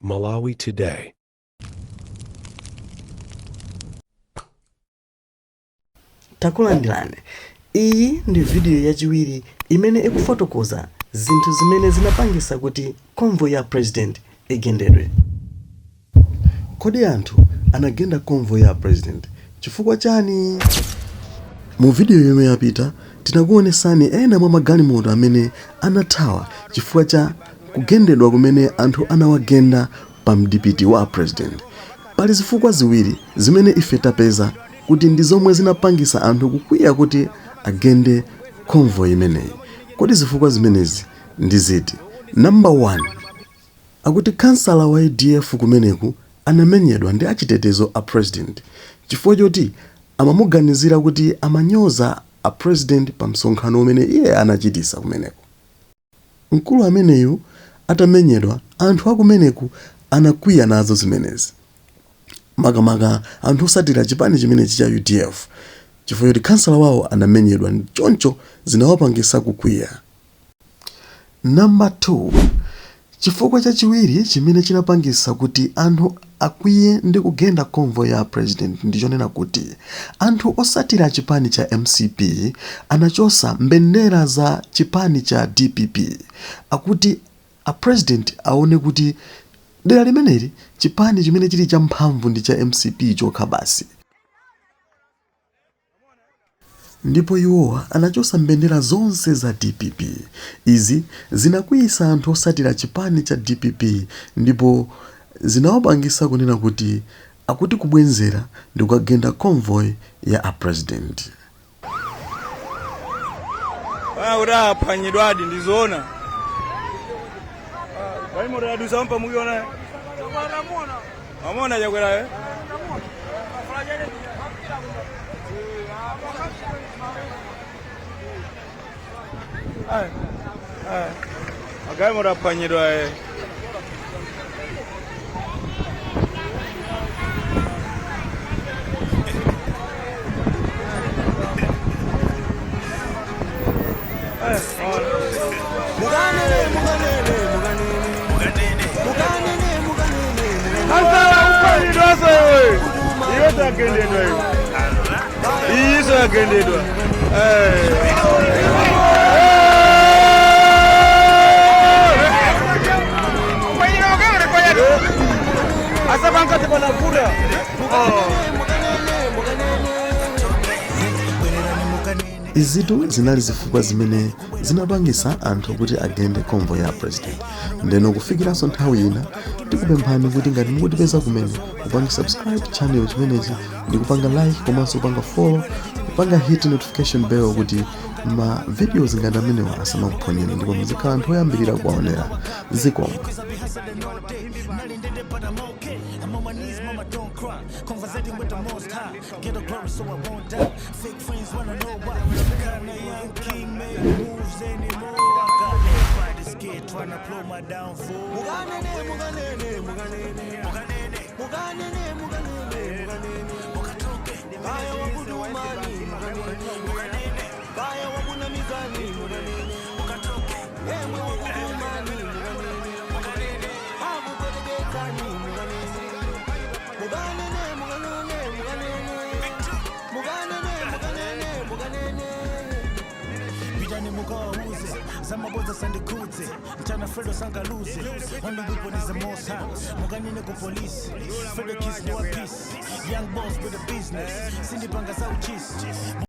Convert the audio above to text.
Malawi Today. Takulandirani. Iyi ndi video yachiwiri imene ikufotokoza zinthu zimene zinapangisa kuti convoy ya president igendedwe. Kodi anthu anagenda convoy ya president chifukwa chani? Mu video yomwe yapita tinakuonesani ena mwa magalimoto amene anathawa chifukwa cha kugendedwa kumene anthu anawagenda pa mdipiti wa president. Pali zifukwa ziwiri zimene ife tapeza kuti ndi zomwe zinapangisa anthu kukwiya kuti agende convoy imeneyi. Kodi zifukwa zimenezi ndi ziti? Number 1, akuti khansala wa UDF kumeneku anamenyedwa ndi achitetezo a president chifukwa choti amamuganizira kuti amanyoza a president pa msonkhano umene iye anachitisa kumeneko. Mkulu ameneyu atamenyedwa, anthu akumeneku anakwiya nazo zimenezi. Makamaka anthu osatira chipani chimenechi cha UDF chifukwa choti khansala wawo anamenyedwa choncho zinawapangisa kukwiya. Number 2, Chifukwa chachiwiri chimene chinapangisa kuti anthu akwiye ndi kugenda convoy ya president ndi chonena kuti anthu osatira chipani cha mcp anachosa mbendera za chipani cha dpp akuti a president aone kuti dera limeneli chipani chimene chili cha mphamvu ndi cha mcp chokha basi. Ndipo iwowa anachosa mbendera zonse za dpp. Izi zinakwiyisa anthu osatira chipani cha dpp ndipo zinawapangisa kunena kuti akuti kubwenzera ndikukagenda convoy ya a president. Kuti aphwanyidwadi ndizoona. Galimoto yadusa mpa mukiona. Amona Chakwera eh? Ai. Ai. Magalimoto aphwanyidwa eh. Khansala uphwanyidwaso iwe. Iyo tagendedwa iwe. Iyiso yagendedwa. Eh. Asabankati panavuta. Izitu zinali zifukwa zimene zinapangisa anthu kuti agende convoy ya president. Ndeno kufikiranso nthawi ina, tikupemphani kuti ngati mukutipeza kumene, mupange subscribe channel chimenechi ndi kupanga like komanso kupanga follow, kupanga hit notification bell kuti ma videos ngati amenewa asamakuphonyeni ndipo muzikhala anthu oyambirira kuwaonera. Zikomo. Get the glory so I won't die. Fake friends wanna know why. Kinda young king make moves anymore. I got everybody scared trying to blow my downfall. Mukanene, mukanene, mukanene, mukanene, mukanene, mukanene, mukanene, mukatoke. Kaya wakutumani, mukanene, mukanene, kaya wakunamizani, mukanene, mukatoke. Emwe wakutumani, mukanene, mukanene, akupweteketsani, mukanene. Mukanene, mukanene, mukanene. Mukanene, mukanene, mukanene. Pitani mukawauze zamabodza sandikhudze mchana Fredo sangaluze only weapon is the most high mukanene ku police Fredo Kiss no peace young boss with a business sindipanga za uchisi.